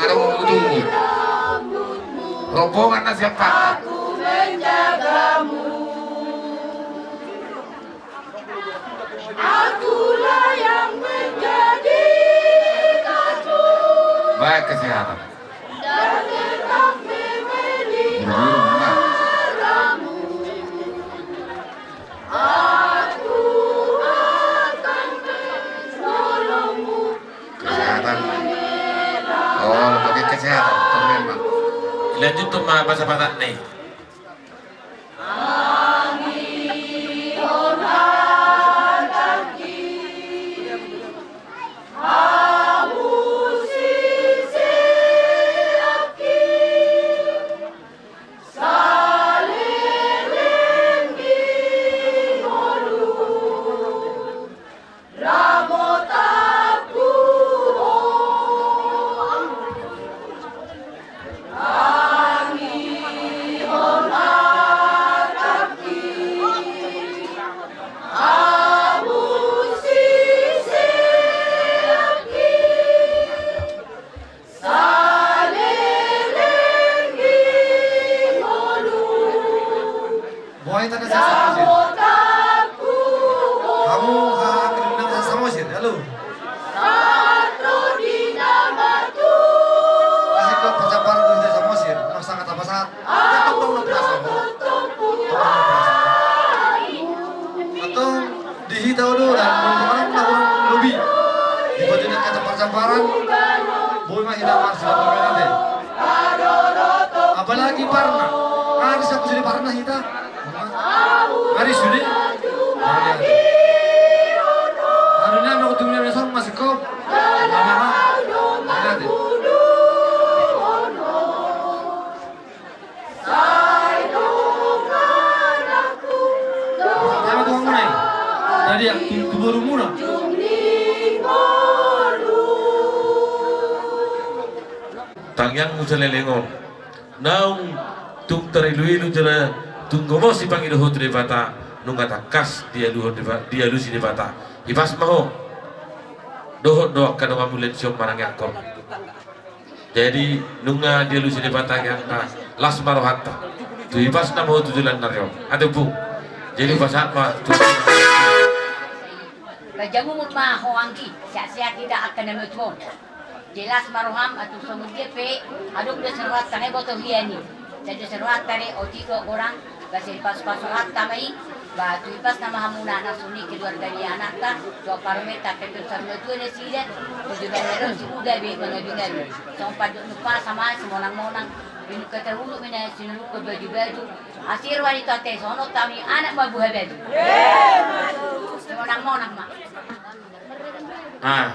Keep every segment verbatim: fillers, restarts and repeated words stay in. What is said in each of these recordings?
Ada mau tunggu. Rombongan na siap pakai. Akulah yang menjadi katu. Baik, kesehatan. Dan tetap memeliharamu. Aku akan menolongmu. Kesehatan. Oh, pakai kesehatan, permen, Bang. Lanjut tu ma, bahasa Batak nih. Saleleng di ngolu. Boha hita na sian Samosir? Hamu haha anggi doli nami sian Samosir, halo. Sahat ro di na matua. Asik do parsamparan di hita Samosir, na sanga tapasahat. Antong di hita olo, dan orang na kurang lobi. Di bagian kata parsamparan, boi ma hita marsilaturahmi ate. Apalagi parna. Ari sa kusi di parna hita. Ari sude. Ari ate. Ari na aku tunggu na song masih kop. Ari ate. Sai dongan aku. Sama tuan mulai. Tadi ya, tu, tu baru murah. Tangiangmu saleleng on. Naung tung tarilu-ilu jala tung gomos i pangidohon tu Debata, nunga tangkas dialuhon Deba-, dialusi Debata. Hipas ma ho. Dohot do angka donganmu Lensiom manangiangkon. Jadi nunga dialusi Debata angka, las ma rohanta. Tu hipasna ma ho tu joloan ni ari on. Ate Ompung. Jadi pasahat ma tu. Panjang umur ma ho anggi, sehat-sehat hita angka na matua on. Jadi las ma roham, atur songon dia pe, adong do sarohanta na iboto hian i. Jadi sarohanta re, otik do godang. Ba sai pasu-pasu rohanta ma i, ba tu hipasna ma hamuna na songon i keluarga ni anakta, tu parumaenta pe tu saur matua nasida, tu joloan ni ari on si Uda be mangabingabi. Songon pandok ni umpasa ma simonang-monang, binungka tahulut ma na sinurungkon baju-baju, asi roha ni Tuhanta i songon on taon i anak ma buha batu. Simonang-monang ma. Ah.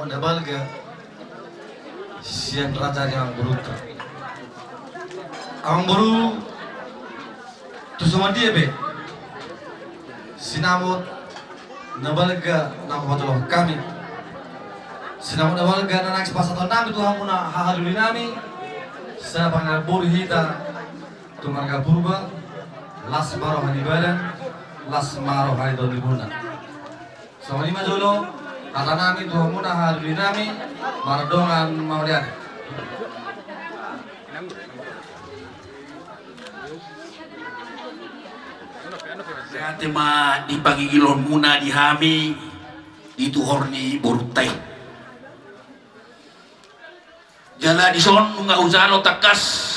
Na balga sian raja ni amangborunta. Amangboru, tu sude ma dia be sinamot na balga na hupatulang hami. Sinamot na balga na naeng sipasahaton nami tu hamuna haha doli nami. Sada pangarantoan boru hita tu marga Purba, las ma roha ni badan, las ma roha ni tondi bona. Songon i ma jolo hata nami tu hamuna haha doli nami, mardongan mauliate. Mauliate ma di pangingilonmuna di hami di tuhor ni borunta i. Jala dison nunga hujalo tangkas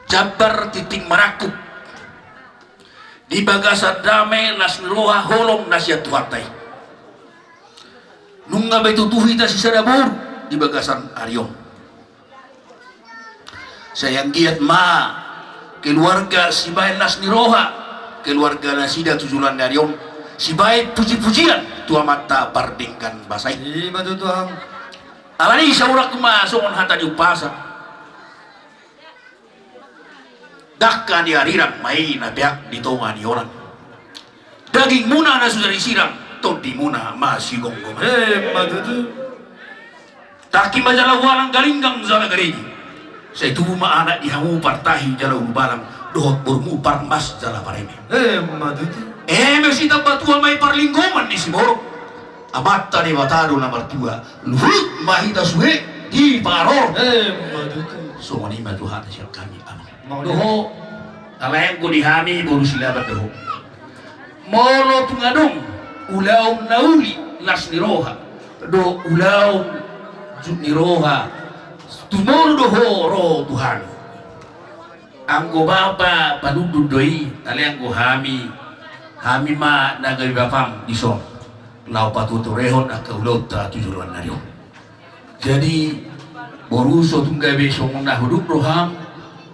jambar tintin marangkup di bagasan dame, las ni roha, holong na sian Tuhanta i. Nunga be tutu hita sisada boru di bagasan ari on. Sai anggiat ma keluarga sibahen las ni roha, keluarga nasida tu joloan ni ari on sibahen pujipujian tu Amanta Pardenggan Basa i. Ima tutu, Amang. Alani i saurangku ma songon hata ni umpasa. Dangka ni arirang ma i na peak di tonga ni onan. Dagingmuna na so jadi sirang, tondimuna ma sigomgoman. Ima tutu. Tangki ma jala ualang, galinggang jala garege. Sai tubu ma anak di hamu partahi jala ulubalang, dohot borumu parmas jala pareme. Ima tutu. Eme sitambatua ma i parlinggoman ni simorop. Amanta Debata do na martua, luhut ma hita sude diparorot. Ima tutu. Songon i ma tu hata sian hami, Amang. Dohot, talaengku di hami boru Silaban dohot. Molo tung adong ulaon na uli las ni roha dohot ulaon jut ni roha, tumolu do ho ro tu hami. Anggo bapa panundun do i, talaengku hami, hami ma na gabe bapam dison, laho patuturehon angka ulaonta tu joloan ni ari on. Jadi boru, so tung gabe songon na hudok roham,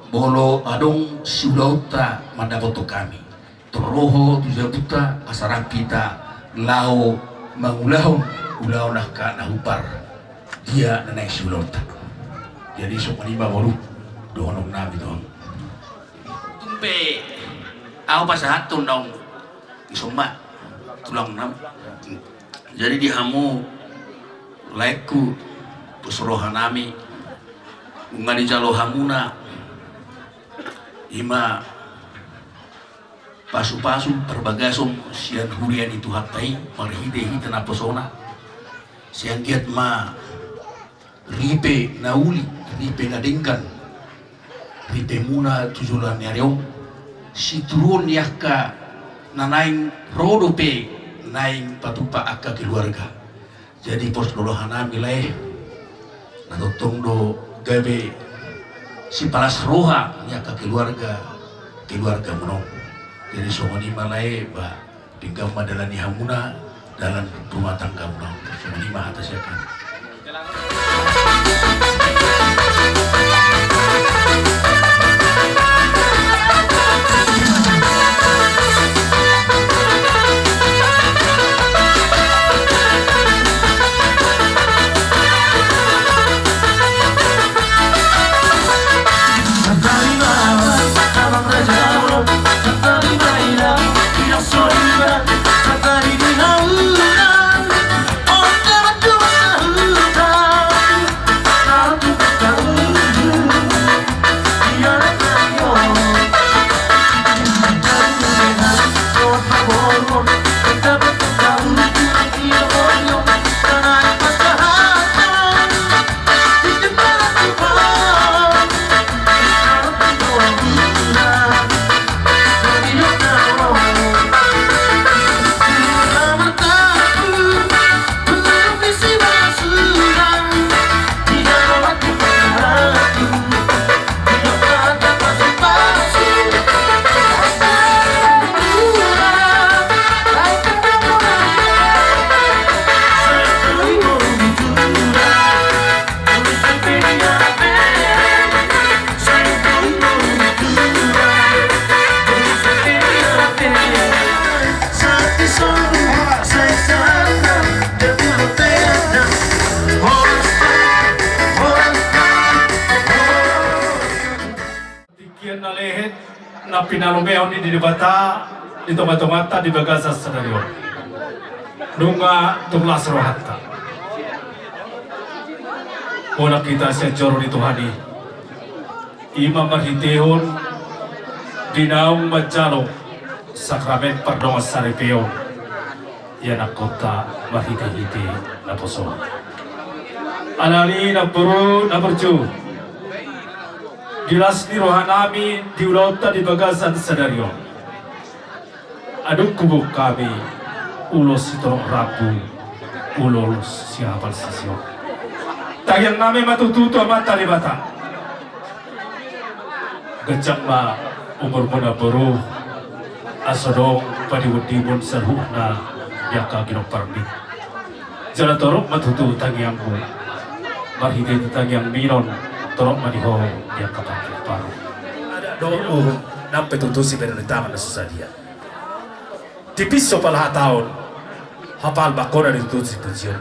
molo adong siulaonta mandapothon hami, tor ro ho tu jabunta asa rap hita laho mangulahon ulaon angka na hupardia na naeng siulaonta. Jadi songon i ma boru dohonon nami tu hamu. Tung pe ahu pasahathon naung dison ma tulang nami. Jadi di hamu laengku, pos roha nami, nunga dijalo hamuna, ima pasupasu parbagason sian huria ni Tuhanta i marhitehite naposona, sai anggiat ma ripe na uli, ripe na denggan, ripemuna tu joloan ni ari on, situruon ni angka na naeng ro dope naeng patumpak angka keluarga. Jadi pos do roha nami lae, na tongtong do gabe sipalas roha ni angka keluarga, keluargamuna on. Jadi songon i ma lae, ba, denggan ma dalan ni hamuna, dalan rumah tanggamuna on. Songon i ma hata sian hami. Na lehet na pinalumehon ni Debata di tongatonganta di bagasan sadari on. Nunga tung las rohanta. Mulak hita sian joro ni Tuhan i. Ima marhitehon di naung manjalo sakramen pardongansaripeon. Ianakhonta marhitehite naposo. Alani namboru na burju, di las ni rohanami di ulaonta di bagasan sadari on. Adong huboan hami ulos sitorop rambu, ulos sihapal sisihol. Tangiangnami ma tutu tu Amanta Debata. Ganjang ma umurmu namboru, asa dong padimundimon saluhutna di angka ginomparmi. Jala torop ma tutu tangiangmu. Marhite tangiangmi on torop ma di ho di angka parpar. Adat dohot uhum nang pe tutu sibahenon ni tangan na so sadia. Tipis so pala hataon, hapal bangkona di tutu sipujion.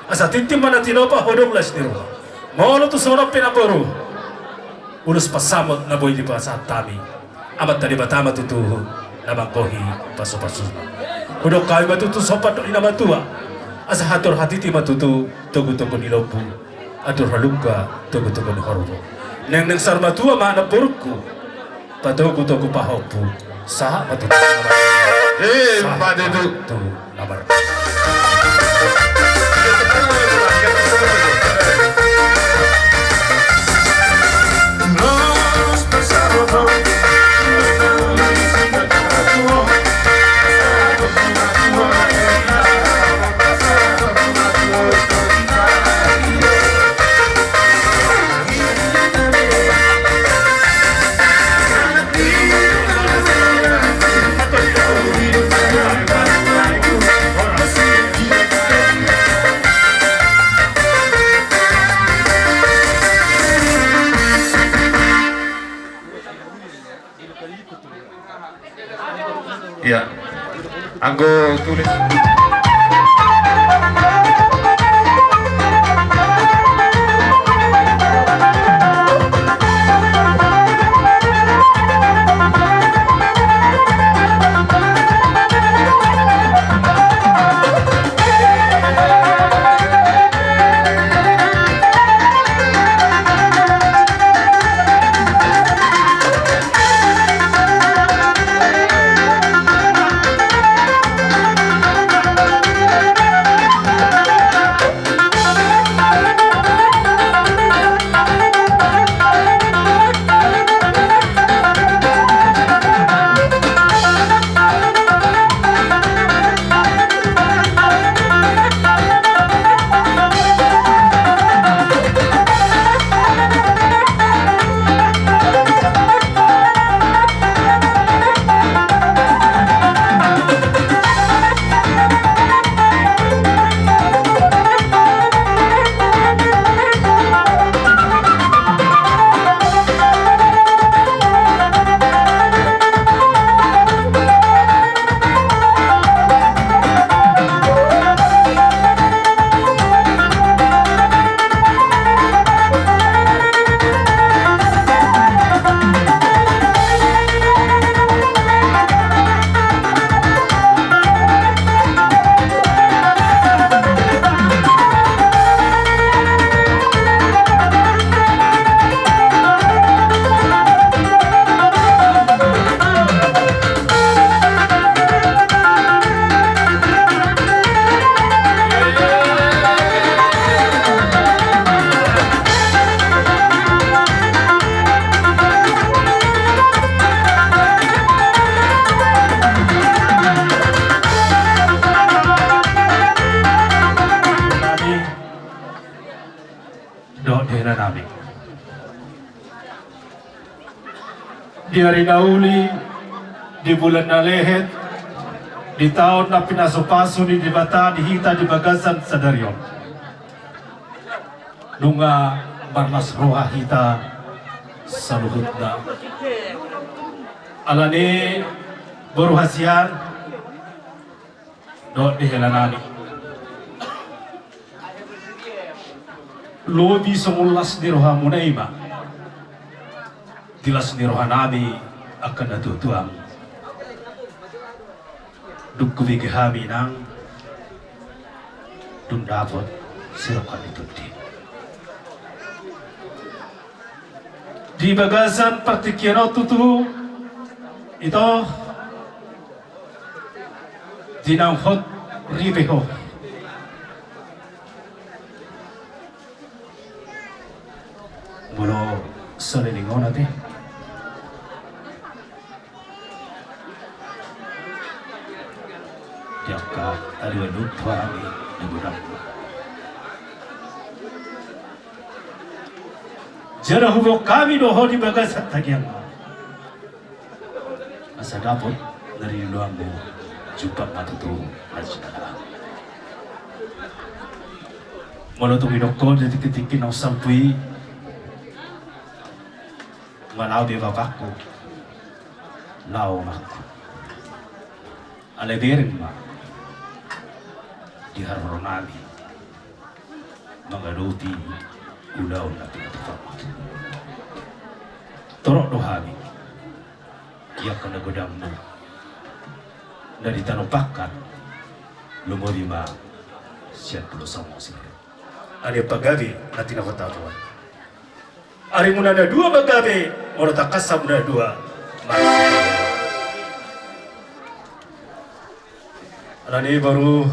Asa tintin ma na tinopa hodong las ni roha. Molo tu songon on pe namboru, ulos pansamot na boi dipasahat hami, Amanta Debata ma tutu na manggohi pasupasuna. Hudok hami ma tutu somba dohot ni na matua, asa hator hatiti ma tutu togutogu ni lombu, atur halumpang togutogu ni horbo. Nengneng saur matua ma namborungku, patogutogu pahompu, sahat ma tutu. Eh, sahat ma tutu. Ia, anggo tulis. Dohot di helanami. Di ari na uli, di bulan na lehet, di taon na pinasupasu ni Debata di hita di bagasan sadari on. Nunga marlas roha hita saluhutna. Alani boru hasian, dohot di helanami. Lobi songon las ni rohamuna i ma. Di las ni roha nami angka natuatua, dung hubege hami nang dung dapot sidok hami tondi. Di bagasan partingkian on tutu, ito, di naung hot ripe ho. Molo saleleng on ate. Di angka alualu tu hami di godang. Jala huboan hami do ho di bagasan tangiang. Asa dapot na niluluanmu, jumpang ma tutu na jinalahan. Molo tung didok ho di tingki-tingki naung salpu i, ma laho be bapakku, laho ma. Alai bereng ma di haroro nami mangadopi ulaon na pinatupa. Torop do hami di angka na godangmu na di tano pangkat, lumobi ma sian Pulo Samosir. Ari pagabe na tinahuta Tuhan. Arimuna na dua ma gabe, molo tangkas hamuna na dua. Alani i boru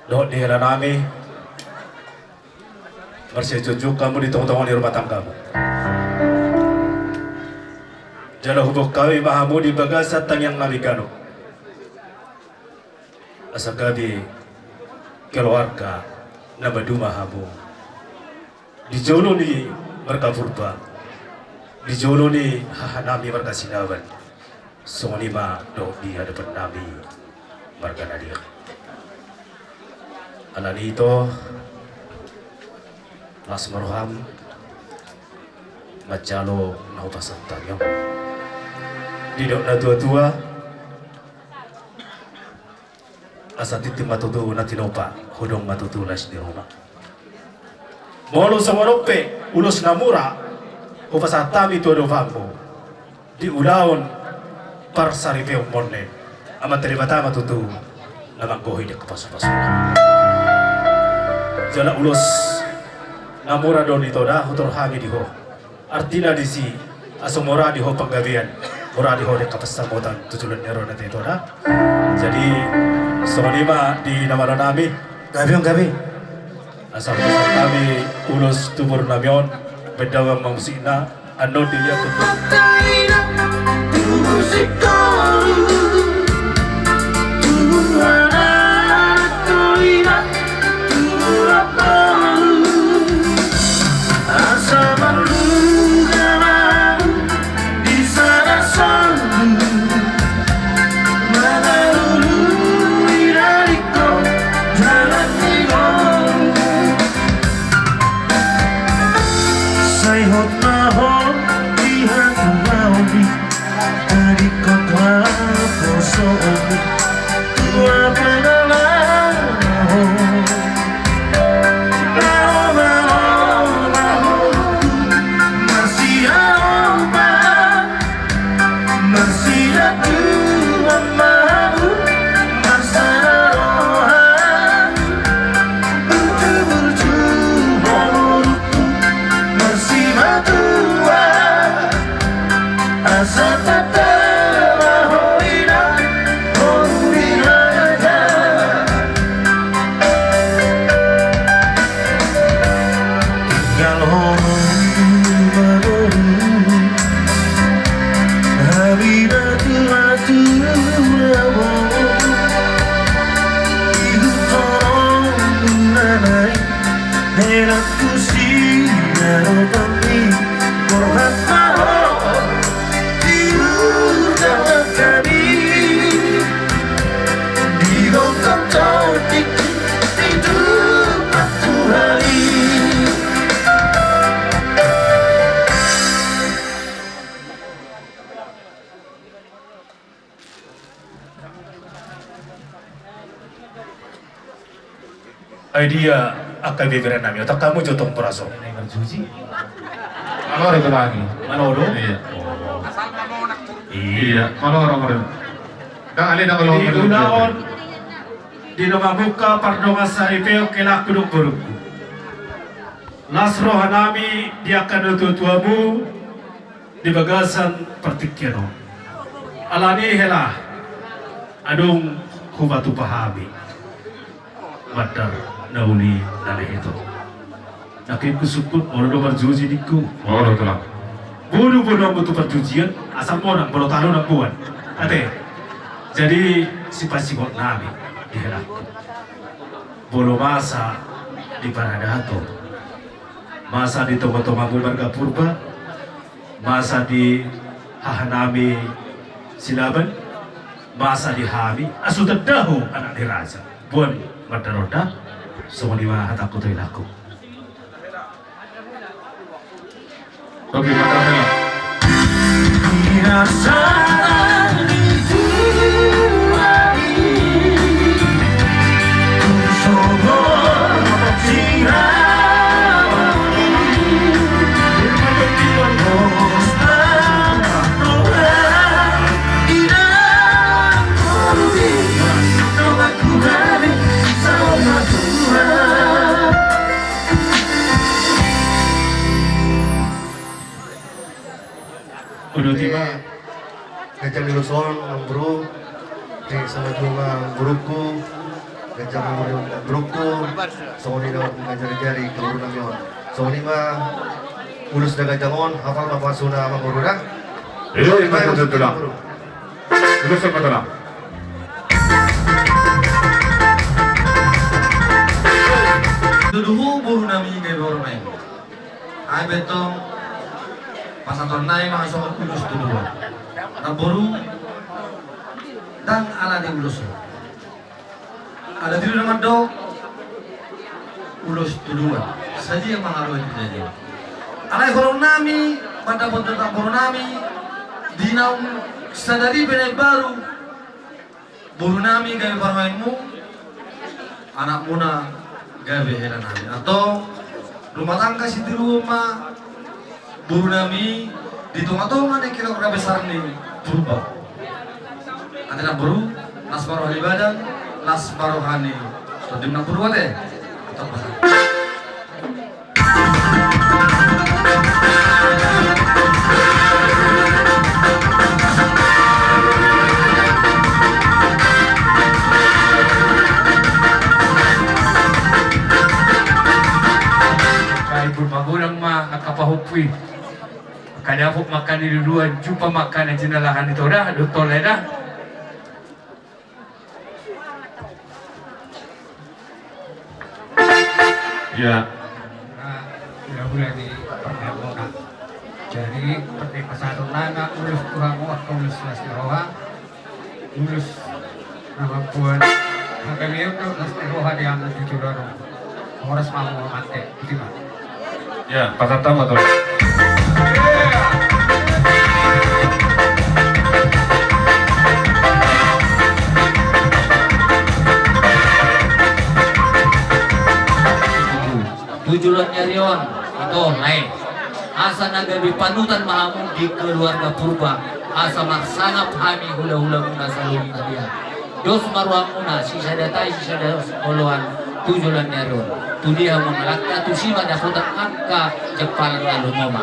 dohot ni hela nami, marsianjunjung hamu di tongatonga ni rumah tanggamu. Jala huboan hami ma hamu di bagasan tangiang nami ganup. Asa gabe keluarga na maduma hamu di jolo ni marga Purba, di jolo ni haha nami marga Sinaban, songon i ma dohot di adopan nami marga Nadir. Alani i ito, las ma roham manjalo na hupasahat tangiang. Didok natuatua, asa tintin ma tutu na tinopa, hodong ma tutu las ni ruma. Molo songon on pe ulos na mura hupasahat hami tu adopanmu di ulaon parsaripeonmon, Amanta Debata ma tutu na manggohi di angka pasupasu. Jala ulos na mura do nitoda hutor hami di ho. Artina disi, asa mura di ho panggabean, mura di ho di angka pansamotan tu joloan ni ari on, ito da. Jadi songon i ma di na malo nami. Gabe on, gabe. Asa hupasahat hami ulos tu boru nami on, baen damang ma musikna. Annon di dia tutu. Asa marluga ma di sada sondu, mangalului daringhon jala ni ngolu. Sai hot ma ho di hatuaon i, tadingkon ma posoon i tu apanalaho. Laho ma ho, laho ma ho, marsiaopan, marsiatuan ma hamu, marsada roha, burju-burju hamu, marsimatua, asa tanda ma ho inang, boru ni raja. Tinggal ho ma boru, hami na tua-tua bo. Ihuthon ho nunga nai, nenakku, siadopan ni borhat ma ho. Di hujal hami, di gondang tondik, di tupat tu hami. Ai dia angka ibeberenami, otak hamu jo tong poraso. Maloro, Tulang. Maloro? Iya. Iya, maloro, maloro. Ndang ale, ndang maloro. Di ulaon, di na mamungka pardongansaripeon, hela, hudok, borungku. Las rohanami di angka natuatuamu di bagasan partingkian on. Alani, hela, adong hupatupa hami mandar na uli na lehet on. Nangkin husungkun, olo do marjuji ningku. Olo, Tulang. Bodo, bodo, bodo tu parjujian, asal monang, molo talu nang boan. Ate. Jadi, sipasingot nami di helangku. Molo masa di paradaton, masa di tongatongamu marga Purba, masa di hahanami Silaban, masa di hami, asa tanda ho anak ni raja. Boan mandar on da, songon i ma hatangku tu helangku. Oke, mantap, ya. Udah tiba. Ganjang ni ulos on, amang boru. Di sama juga amang borungku. Ganjang ni ulos on, amang borungku. Songon i ma ganjang ni jari, amang boru nami on. Songon i ma ulos na ganjang on, hafal ma pasu na, amang boru, da. Iya, iya, betul, betul, Tulang. Ulos apa, Tulang? Tuduhu boru nami, gabe boru nami. Ai bettong pasahaton nai ma songon ulos tuduhan. Amang boru, ndang ala ni ulos on. Ala diri na mandok ulos tuduhan. Sadia mangaluhon di sadia. Alai holong nami, pandapot ni amang boru nami, di naung sadari pe na imbaru, boru nami gabe parumaenmu, anakmuna gabe hela nami. Antong, rumah tangga sitiruon ma, boru nami, di tongatonga ni keluarga besar ni Purba. Ate amang boru, las ma roha ni badan, las ma roha ni tondim, amang boru, ate. Antong pasahat. Sai pur magodang ma angka pahompu i. Angka dapot ma angka niluluan, jumpa ma angka na jinalahan i, to da, dohot tole da. Iya. Nah, hulahula ni parmaenmuna. Jadi, pasahaton nami ma ulos tu hamu, angka ulos las ni roha, ulos na mamboan hagabeon dohot las ni roha di hamu tu joloan on. Horas ma hamu, amang, ate. Ito ma. Ya, pasahat ma, Tulang. Tu joloan ni ari on, ito, lae. Asa na gabe panutan ma hamu di keluarga Purba, asa marsangap hami hulahulamuna saluhutna di an. Dos ma rohamuna, sisada tai, sisada oloan, tu joloan ni ari on. Tu dia hamu mangalangka, tusi ma dapotan angka jampalan na lomo ma.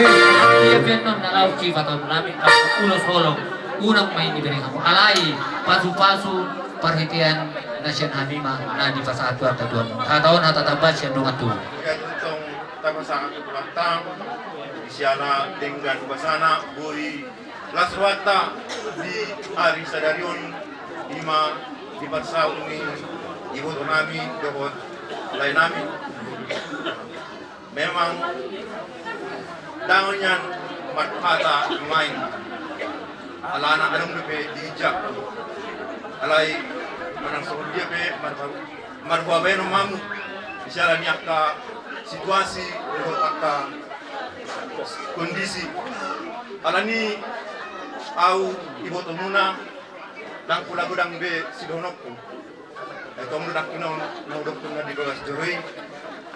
Ia pe annon na laho sipatupaon nami, angka ulos holong, unang ma i dibere hamu. Alai, pasupasu, parhitean na sian hami ma, na dipasahat Tuhanta tu hamu. Hata on, hata tambahan sian dongan tubu. Ia tongtong tapasahat tu Tuhanta, siala denggan basana, boi las rohanta di ari sadari on, i ma di parsaut ni iboto nami dohot lae nami. Memang ndang nian marhata nuaeng, alana adong dope di ginjang. Alai manang songon dia pe marhata marbuabaen ma hamu, siala ni angka situasi dohot angka kondisi. Alani i, au ibotomuna, ndang pola godang be sidohononku. Ai tong do nangkin on na hudokkon na di bagas joro i,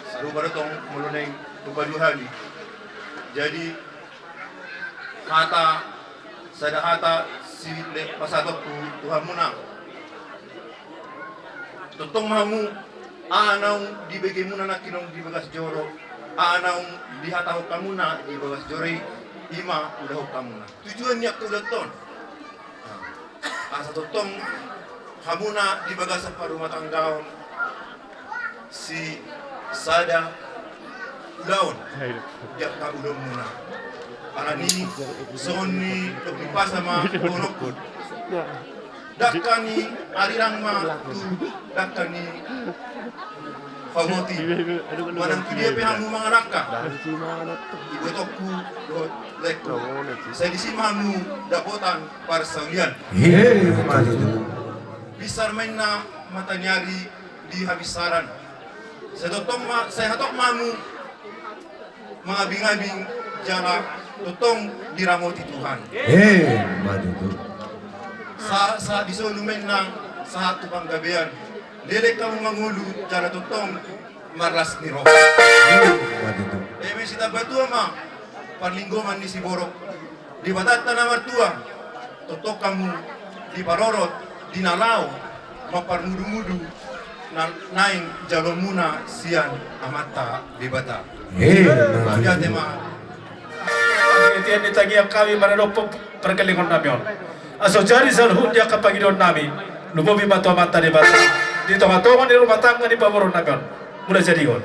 sarupa do tong molo naeng hupaduahali. Jadi, hata, sada hata si le pasahatonku tu hamuna. Tongtong ma hamu, aha naung dibegemuna nangkining di bagas joro, aha naung dihatahon hamuna di bagas joro i, i ma ulahon hamuna. Tujuan ni angka ulaonta on, asa tongtong hamuna di bagasan parumatanggaon sisada ulaon di angka ulaonmuna. Alani songon nidok ni pasa ma dohononku. Dangka ni arirang ma tu dangka ni paboti. Manang tu dia pe hamu mangalangka, ibotoku dohot laengku, sai disi ma hamu dapotan parsaulian. Emma tutu. Binsar ma inna mataniari di habinsaran. Sai tongtong ma, sai hatop ma hamu mangabingabing jala tongtong diramoti Tuhan. Emma tutu. Sa, sa di solu ma inna sahat tu panggabean. Leleng hamu mangolu jala tongtong marlas ni roha. Emma tutu. Eme sitambatua ma parlinggoman ni siborok. Debatanta na martua, tongtong hamu diparorot di na laho mamparmudumudu na naeng jaloonmuna sian Amanta Debata. Emma tutu. Mauliate ma. Di tian ni tangiang hami maradophon pargellengon nami on, asa jadi saluhut ni angka pangidoan nami, lumobi ma tu Amanta Debata di tongatonga ni rumah tangga ni pamoruon nami on. Mula jadi on.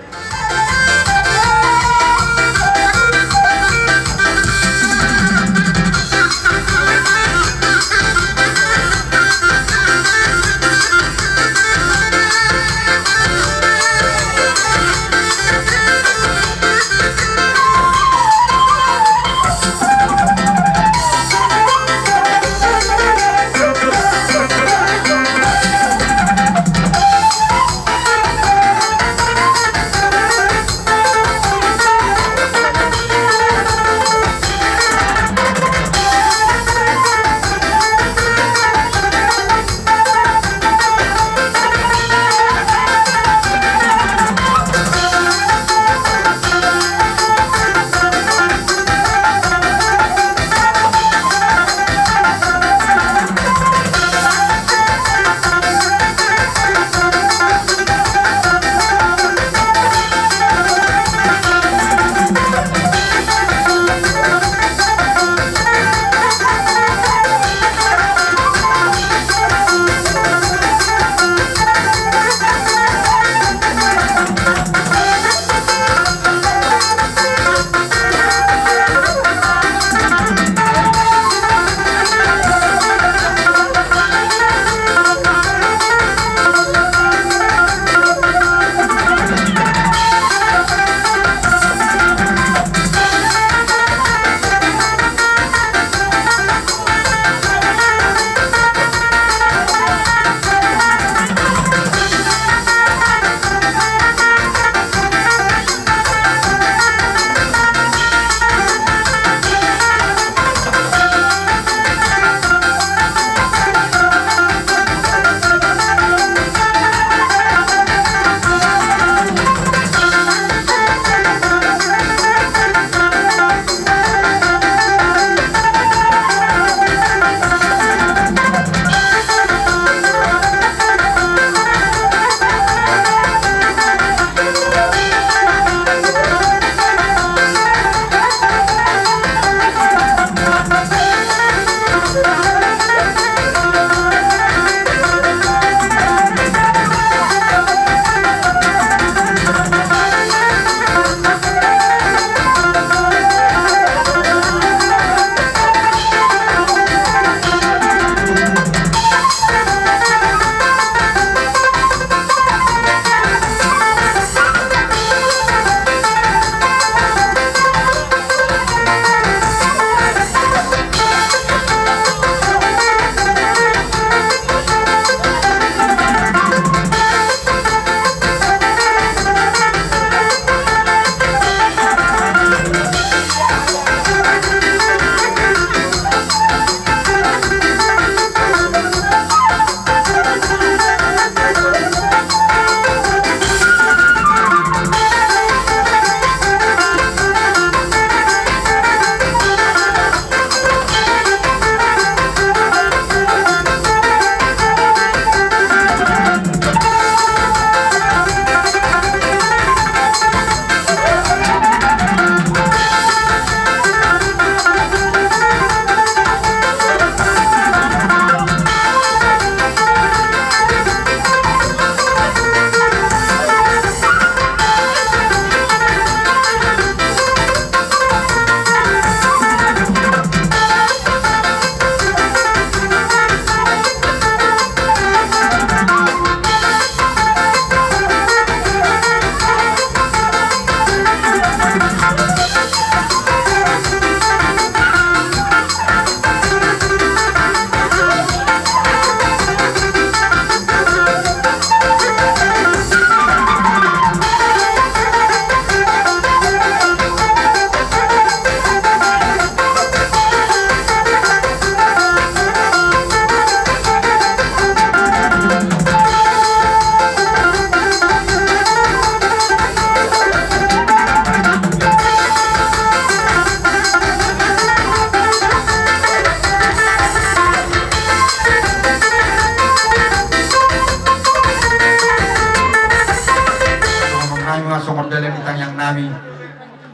nami.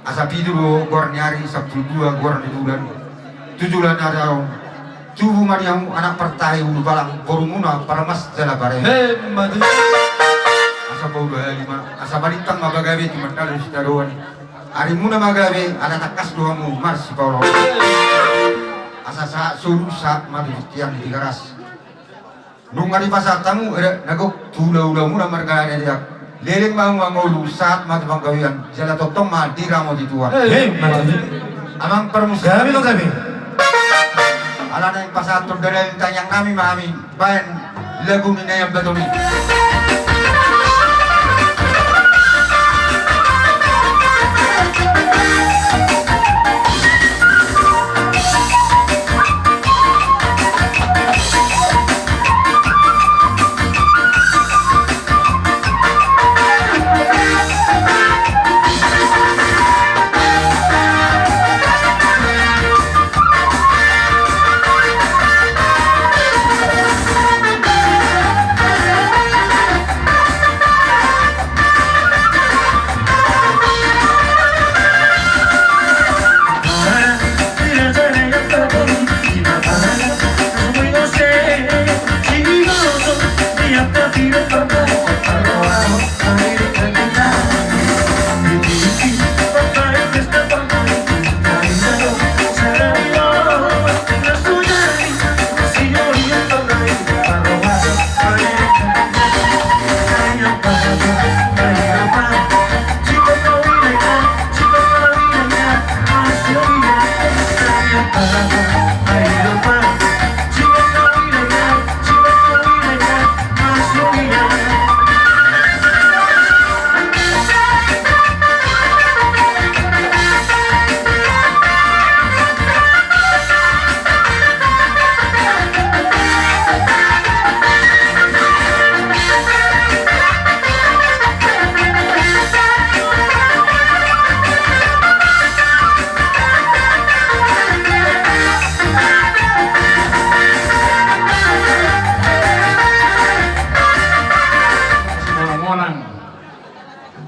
Asa pitu do goar ni ari, sampulu dua goar ni bulan, tujuh bulan na taon. Tubu ma di hamu anak partahi ulubalang, borumuna parmas jala pareme. Emma tutu. Asa paulu hali ma, asa balintang ma pagabe, tumandangkon sitadoan. Arimuna ma gabe, ala tangkas do hamu marsipaoloan. Asa sahat solu, sahat ma tu tiang ni Tigaras. Nunga dipasahat hamu, eh, na gok tu hulahulamuna marga Nadadeak. Leleng ma hamu mangolu, sahat ma tu panggabean, jala tongtong ma diramoti Tuhan. Eh, eh, mantap. Amang parmusik. Gabe ma gabe. Ala naeng pasahathon dalan tangiang nami ma hami, baen lagu ni Nai Ambaton i.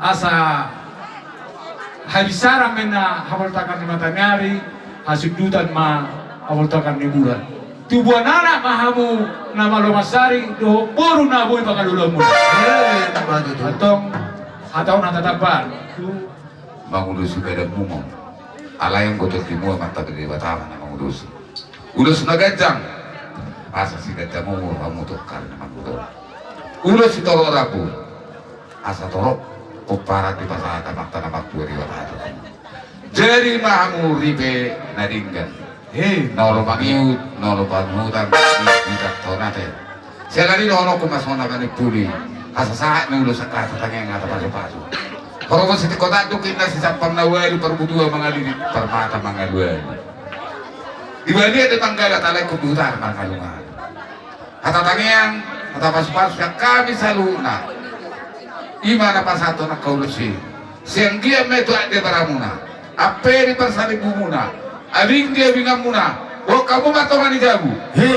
Asa habisaran ma inna haboltakan ni mataniari, hasundutan ma haboltakan ni bulan. Tubuan anak ma hamu na malo mansari, dohot boru na boi pangalualuanmuna. Eh, antong, hata on hata tampar. Mangulosi badanmu ma. Alai anggo tondimuna martanda Debata ma na mangulosi. Ulos na ganjang, asa siganjang umur hamu tu angka ari na mangihut on. Ulos sitorop rambu, asa torop pomparan dipasahat Amanta na martua Debata tu hamu. Jadi ma hamu ripe na denggan. He, na olo mangihut, na olo pangihutan, di, di tona te. Siala ni i dohononku ma songon na gabe puli, asa sahat ni ulos angka hata tangiang, hata pasupasu. Horong sitingko tanduk inna sisampang na ualu, parbutua mangalilit, parmata mangalualu. Di balian ni manggala talai kubutar mangalungalu. Hata tangiang, hata pasupasu sian hami saluhutna. I ma na pasahathon angka ulos i. Sian gia ma i tu angka debaramuna, ampe di parsalimbumuna, abing di abinganmuna, boan hamu ma tonga ni jabu. He.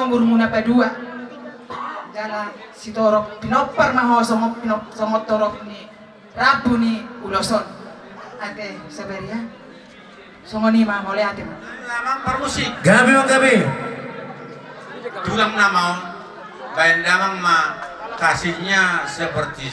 Umurmuna padua. Jala sitorop pinompar ma ho songon pinop-, songon torop ni rambu ni ulos on. Ate Sabaria. Songon i ma, mauliate ma. Damang parmusik. Gabe ma, gabe. Tulang nama on. Baen damang ma kasihnya seperti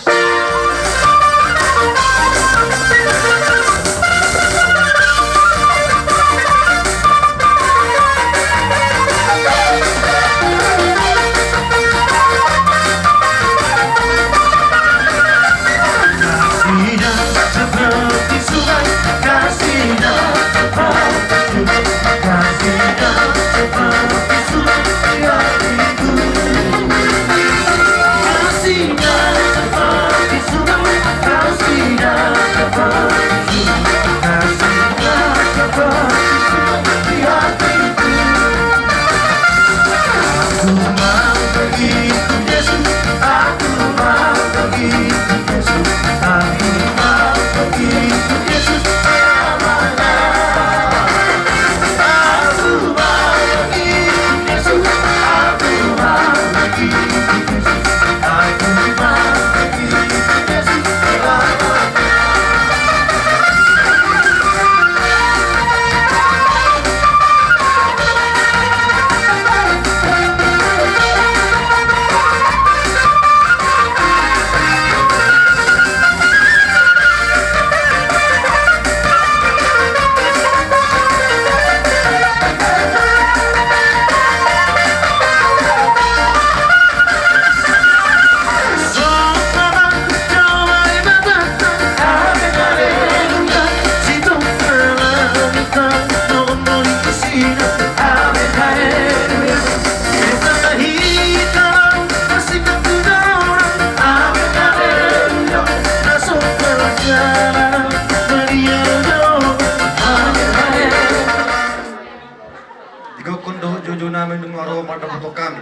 Digokhon dohot joujou nami nunga ro mandapothon hami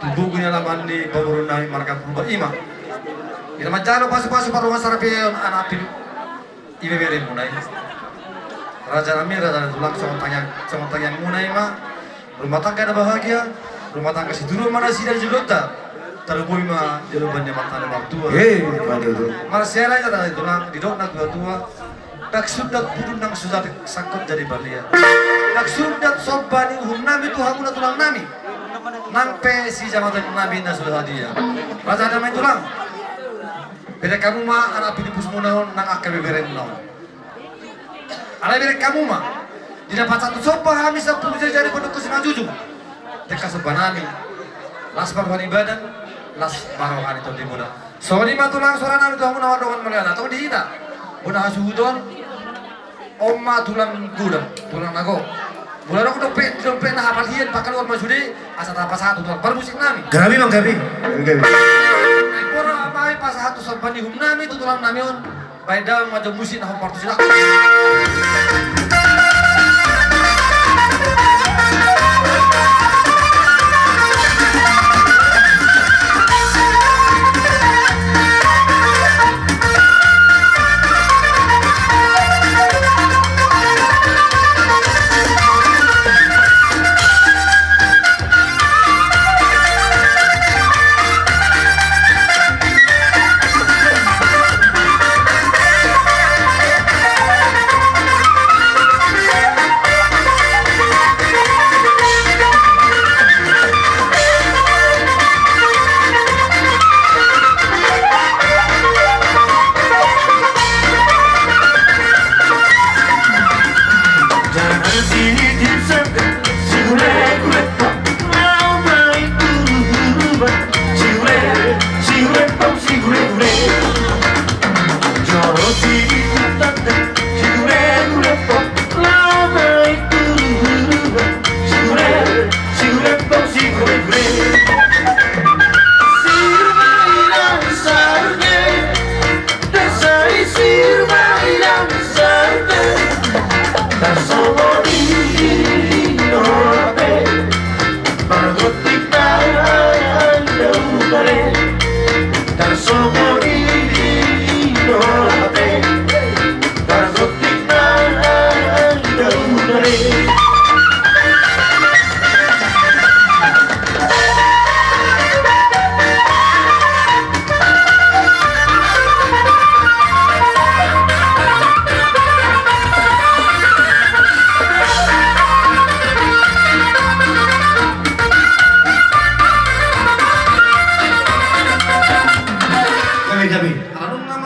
tu buku ni alaman ni pamoruon nami marga Purba i ma. Ina manjalo pasupasu pardongansaripeon anak pi-, ibeberemuna i. Raja nami, raja ni tulang, songon tangiang, songon tangiangmuna i ma. Rumah tangga na bahagia, rumah tangga situruon ma nasida di jolonta. Tarlumobi ma di lomo ni Amanta na martua. Eh, betul. Marsiala i, raja ni tulang, didok na tuatua. Ndang sundat pudun nang so jadi sangkot jadi balian. Ndang sundat somba ni uhum nami tu hamuna tulang nami. Nang pe sijamaton nami na so sadia. Raja nami tulang. Bereng hamu ma anak pinipusmuna on nang angka beberemuna on. Alai bereng hamu ma. Di na pasahat somba hami sampulu jari-jari pandok simanjujung. Dengka somba nami. Las ma roha ni badan, las ma roha ni tondimuna. Songon i ma tulang, soara nami tu hamu na mardongan mauliate. Antong di hita. Bona hasuhuton. On ma tulang godang, tulang na gok. Molo adong dompet, dompet na hapal hian, pakaluar ma sude, asa tapasahat tu tulang parmusik nami. Gabe ma, gabe. Gabe. Ai bona ma i pasahat tu somba ni uhum nami tu tulang nami on. Baen damang ma jo musik na hombar tu si laklak.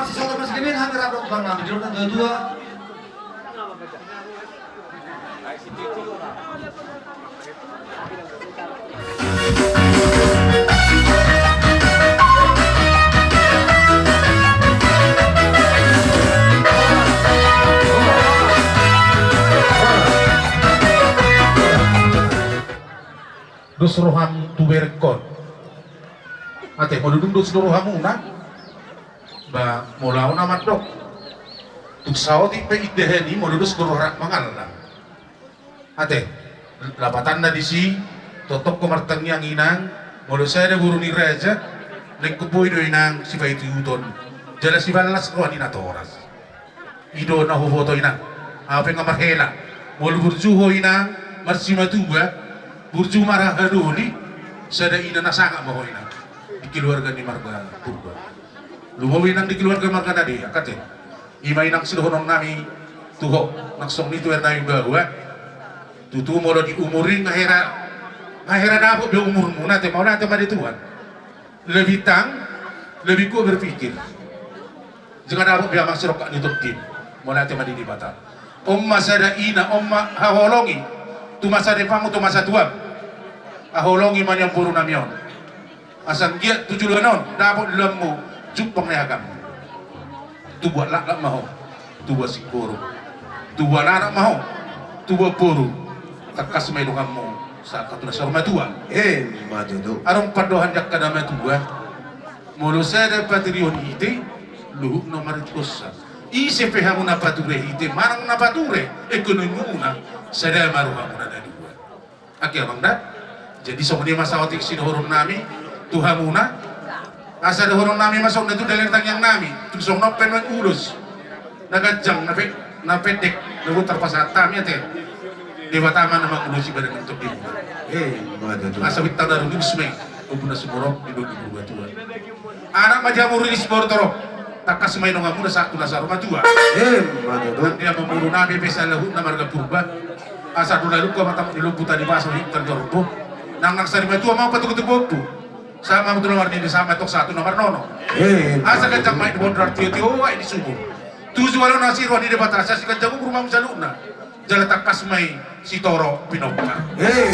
Sisada masigemen hami rap dohot bang nami jolo na dua-dua. Dos roham tu berengkon. Ate, molo dung dos do rohamuna, ba molo au na mandok, tung saotik pe indahan i molo dos do roha rap mangallang. Ate, lapatanna disi, tongtong ho martangiang inang, molo sada boru ni raja, naeng huboi do inang sipaihut-ihuton, jala siballas roha ni natoras. I do na huboto inang. Au pe nga marhela. Molo burju ho inang, marsimatua, burju marhahadoli, sada ina na sangap ma ho inang di keluarga ni marga Purba. Lumobi inang di keluarga marga Nadeak, ate. I ma inang sidohonon nami tu ho, nang songon i tu hernami bahwa tutu molo di umur i nga hera, nga hera dapot be umurmuna, ate, mauliate ma di Tuhan. Lebih tang, lebih kuat berpikir. Jika dapot be amang sirongkap ni tondin, mauliate ma di Debata. On ma sada ina, on ma haholongi tu masa depanmu, tu masa tuam. Haholongi ma nian boru nami on. Asa anggiat tu joloan on dapot di ulaonmu jumpang ni agama. Tubuan laklak ma ho, tubuan singkoru, tubuan anak ma ho, tubuan boru. Tangkas ma i donganmu sahat tu na saur matua. Emma tutu. Adong pandohan di angka na matua. Molo sada paturehon hite, luhutna marhite hosa. Ise pe hamu na pature hite manang na pature ekonomimuna, sada ma rohamuna na dua. Angke amang da. Jadi songon i ma saotik sidohonon nami tu hamuna. Asa dohonon nami ma songon na tu dalan tangiang nami, tung songon on pe nuaeng ulos na ganjang, na pe, na pendek, na boi tarpasahat hami, ate. Debata ma na mangulosi badan ni tondimuna. Emma tutu. Asa bintang na rumiris ma i, ombun na sumorop di dondon ni Purbatua. Anak ma di hamu riris, boru torop. Tangkas ma i donganmuna sahat tu na saur matua. Emma tutu. Nang di amang boru nami pe saluhutna marga Purba. Asa do na lungka ma tampak ni lombu, tali basa ma hita di horbo. Nang, nang sari matua ma patogotogotbu. Sahat ma tu na marnini, sahat ma tong sahat tu na marnono. Emma tutu. Asa ganjang ma i di bondar, tio-tio ma i di sumur. Tuju ma na asi roha ni Debata, asa siganjang umur ma hamu saluhutna. Jala tangkas ma i sitoro pinompa. Hei.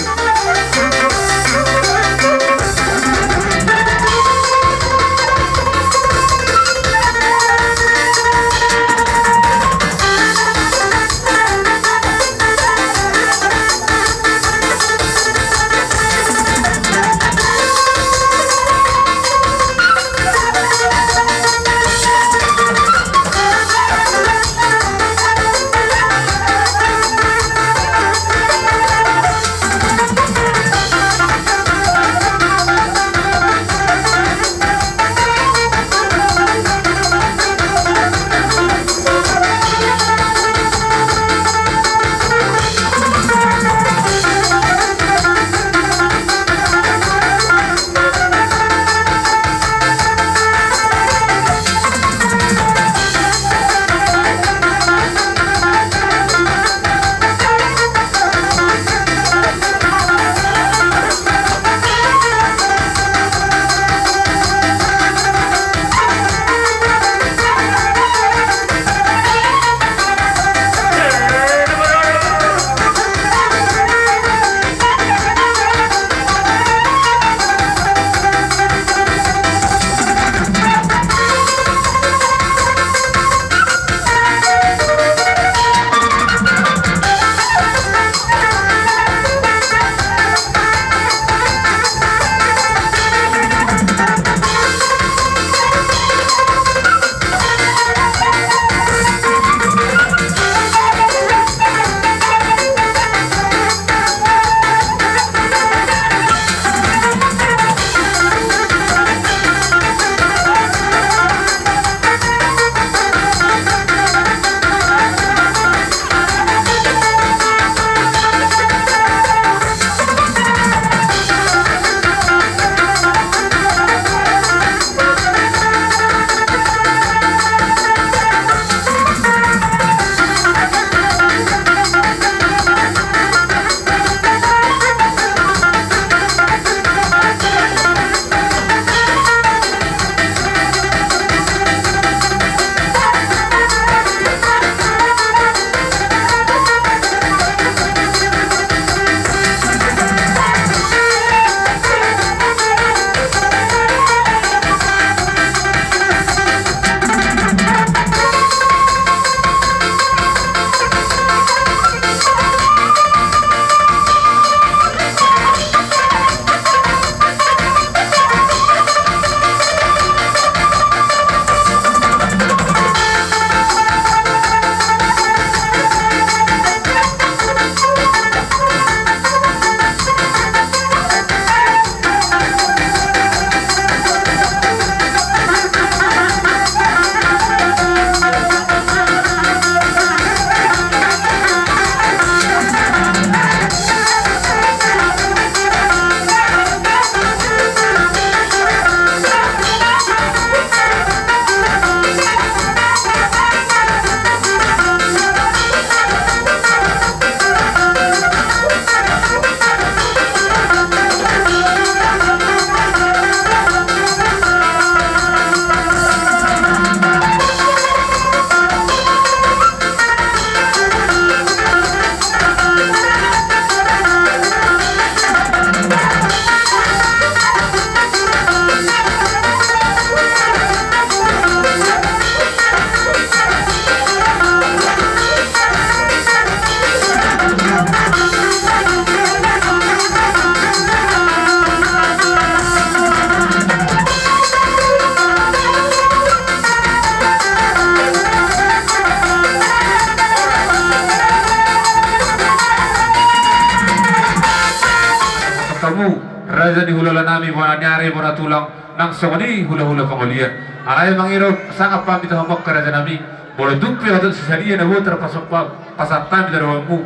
Raja ni hulahula nami, bona ni ari, bona tulang, nang songon i hulahula pangolian. Alai mangido sangap hami tu hamu angka raja nami, molo tung pe oto sisadia na boi tarpasompa, pasahat hami tu adopanmu,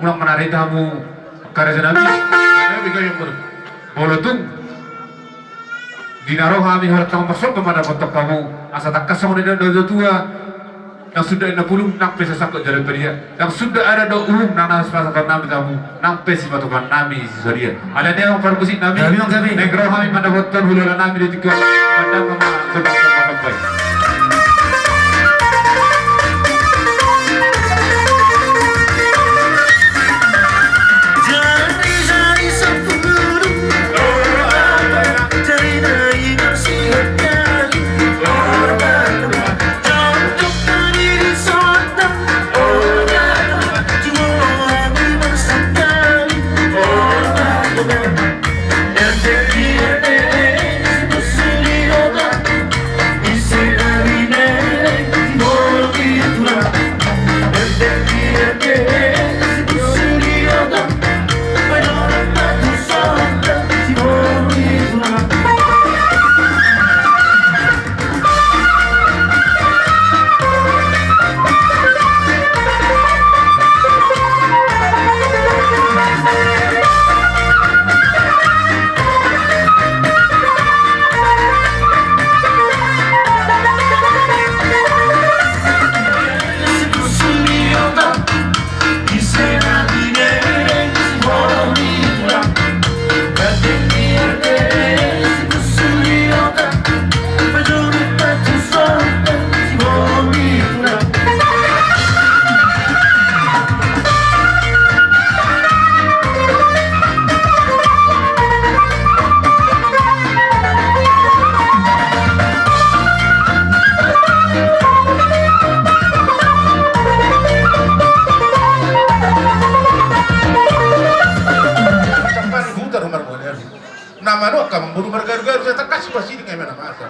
unang manarita hamu angka raja nami. Molo tung di na ro hami holan tong marsomba mandapothon hamu, asa tangkas songon nidok ni natuatua, ndang suda inna pulung, nang pe sasangkot jala padia. Ndang suda adat dohot uhum, nang na sipasahaton nami tu hamu, nang pe sipatupaon nami sisadia. Alani i amang parmusik nami, naeng ro hami mandapothon hulahula nami di tingki on, mandang ma gondang somba. Na manuk angka mamboru margaru-garu, sai tangkas pasiding ima na masa.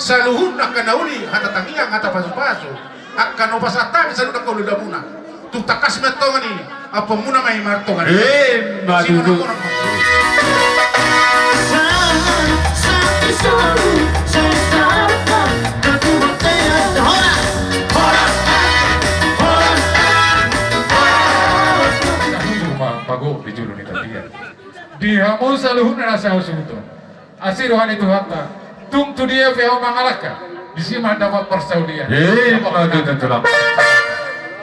Saluhutna angka na uli, hata tangiang, hata pasu-pasu. Angka na hupasahat hami saluhutna angka uli damuna. Tung tangkas ma tongon i, ampuonmuna ma i martonga. Ima tutu. Di hamu saluhutna na sahasuhuton. Asi roha ni Tuhanta, tung tu dia pe hamu mangalangka, disi ma dapot parsaulian. Ima tutu tulang.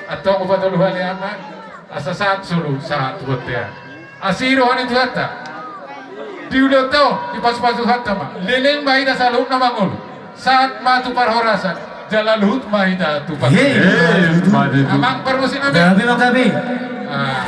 Antong hupatolu hali anna, asa sahat solu sahat tu bontean. Asi roha ni Tuhanta, di ulaonta on, dipasu-pasu Tuhanta ma, leleng ma hita saluhutna mangolu. Sahat ma tu parhorasan, jala luhut ma hita tu panggabean. Ima tutu. Amang parmusik nami. Gabe ma gabe. Ah.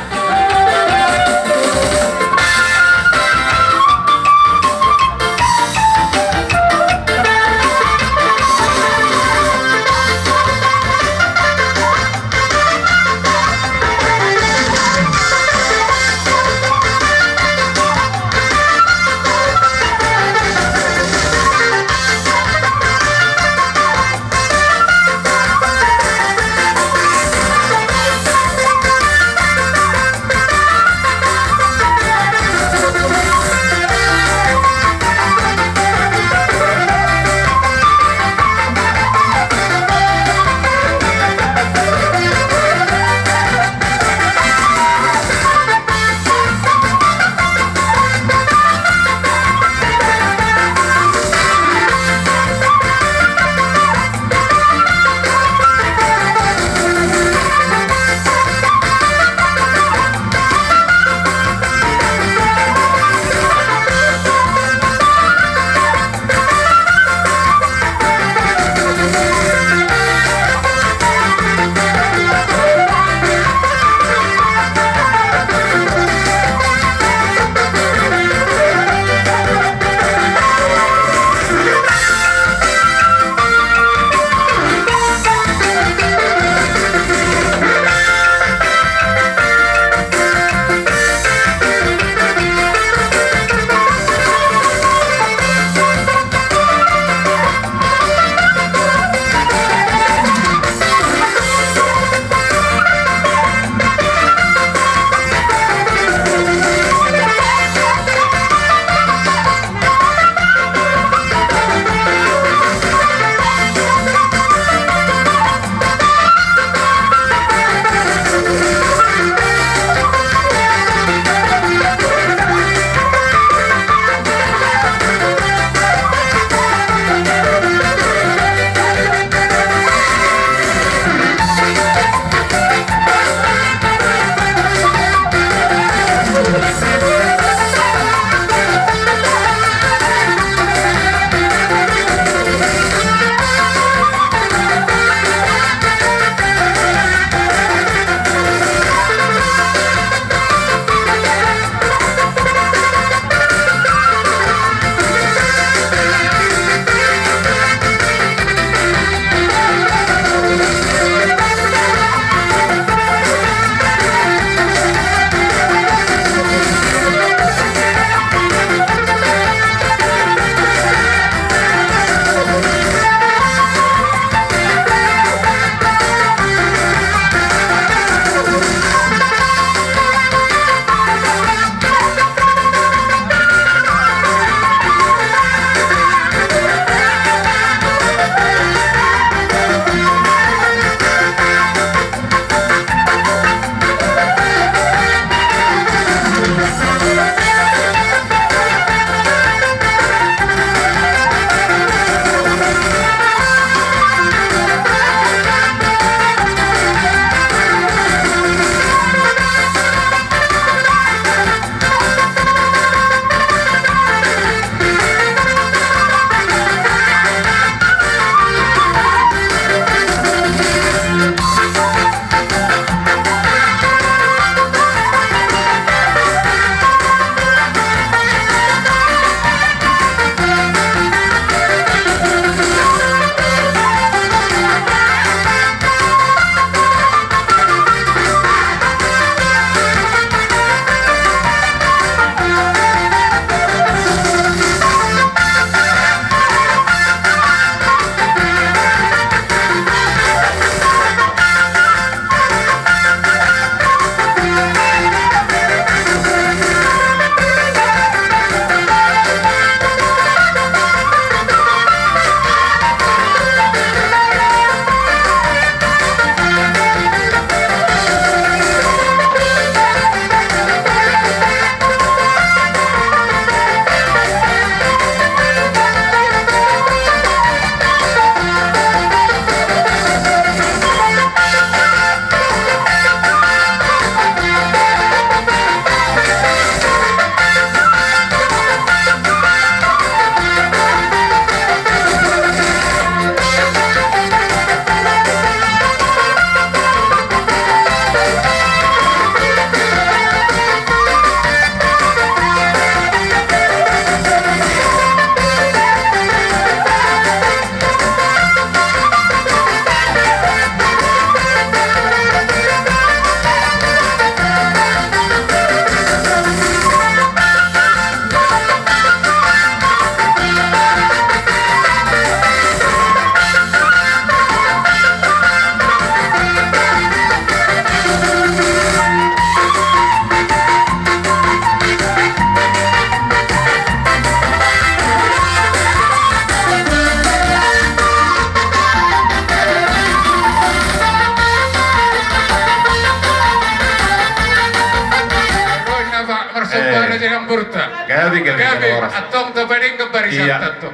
Gabe, gabe, gabe, horas. Antong tapadenggan barisan.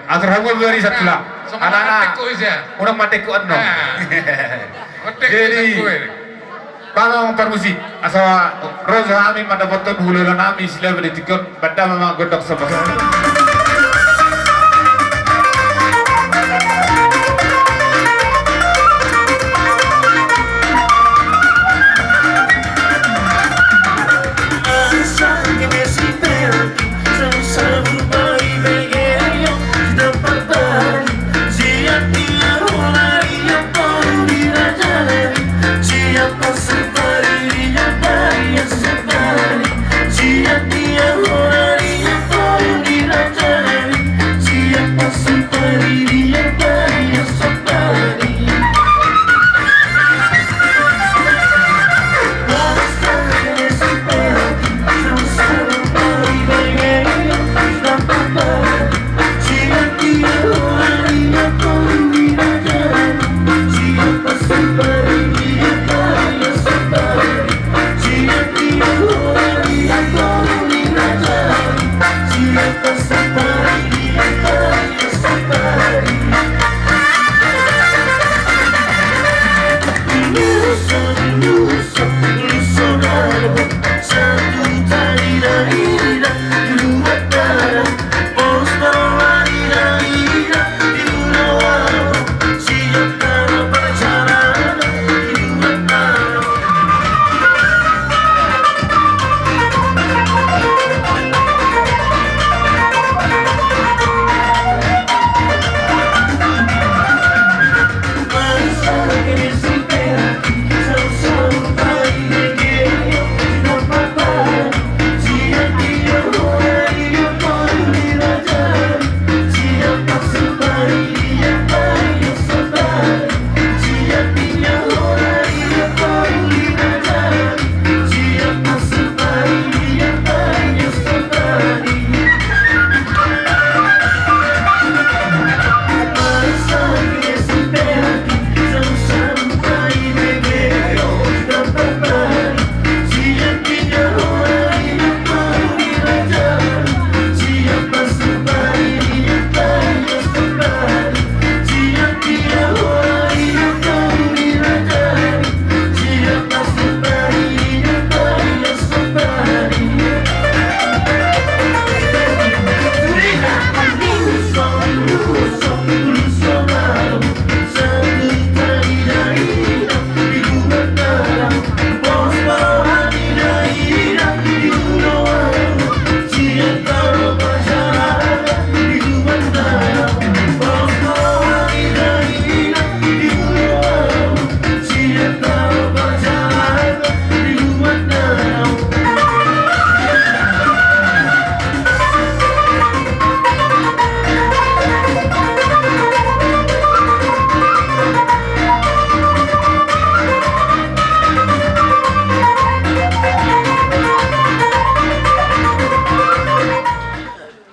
Atur hamu barisan, Tulang. Anak-anak, unang mandengkon annon. Jadi, Amang parmusik, asa ro jo hami mandapothon hulahula nami Silaban di tingki on, bahen damang gondang sampang.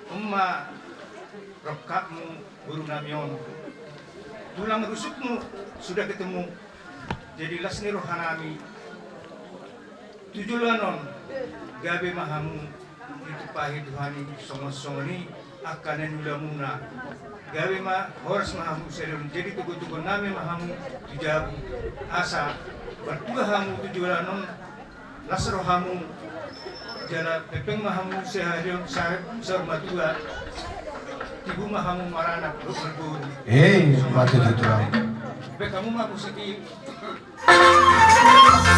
Umma rongkapmu boru nami on. Tulang rusukmu sudah ketemu. Jadi las ni roha nami tu joloan on, gabe ma hamu ditumpahi Tuhan i songon-songon i angka na niulamuna. Gabe ma horas ma hamu sadari on, jadi togu-togu nami ma hamu tu jabu. Asa martua hamu tu joloan on, las rohamu, jala pengpeng ma hamu sadari on saur matua. Tibu ma hamu maranak dohot marboru. Eh, mate tu Tulang. Bahen hamu ma musik i. Asa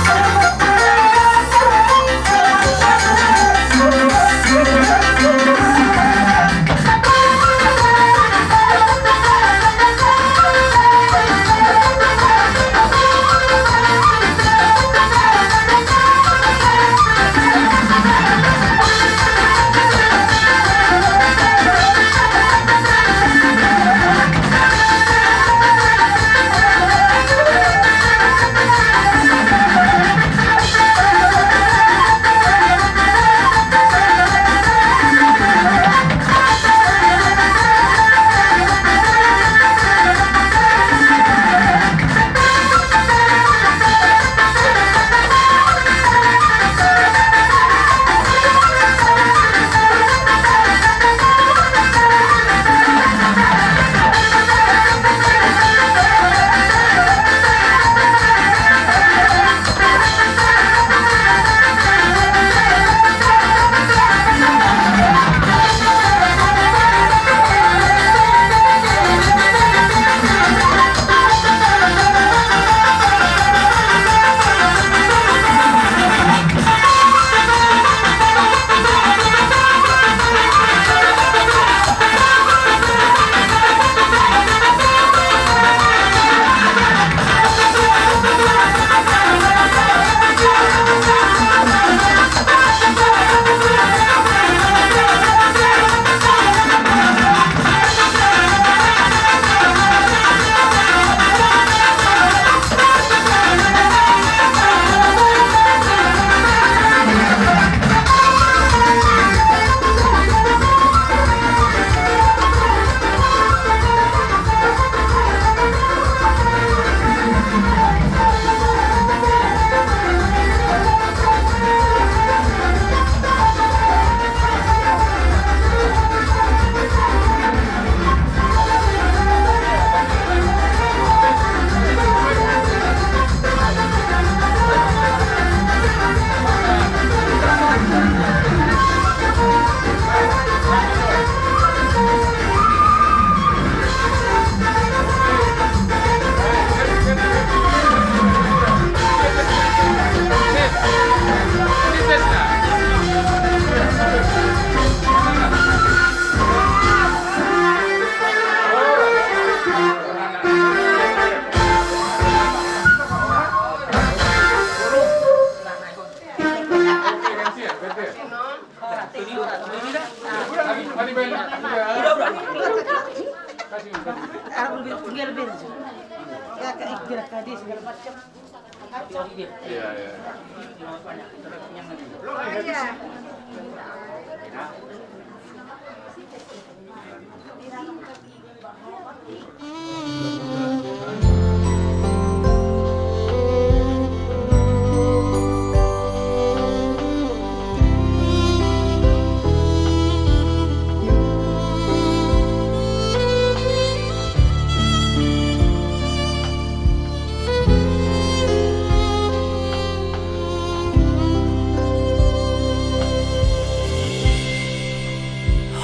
Iya, iya.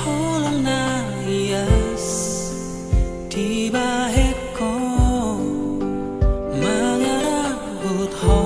Holong na ias dibahen ho mangarahut ho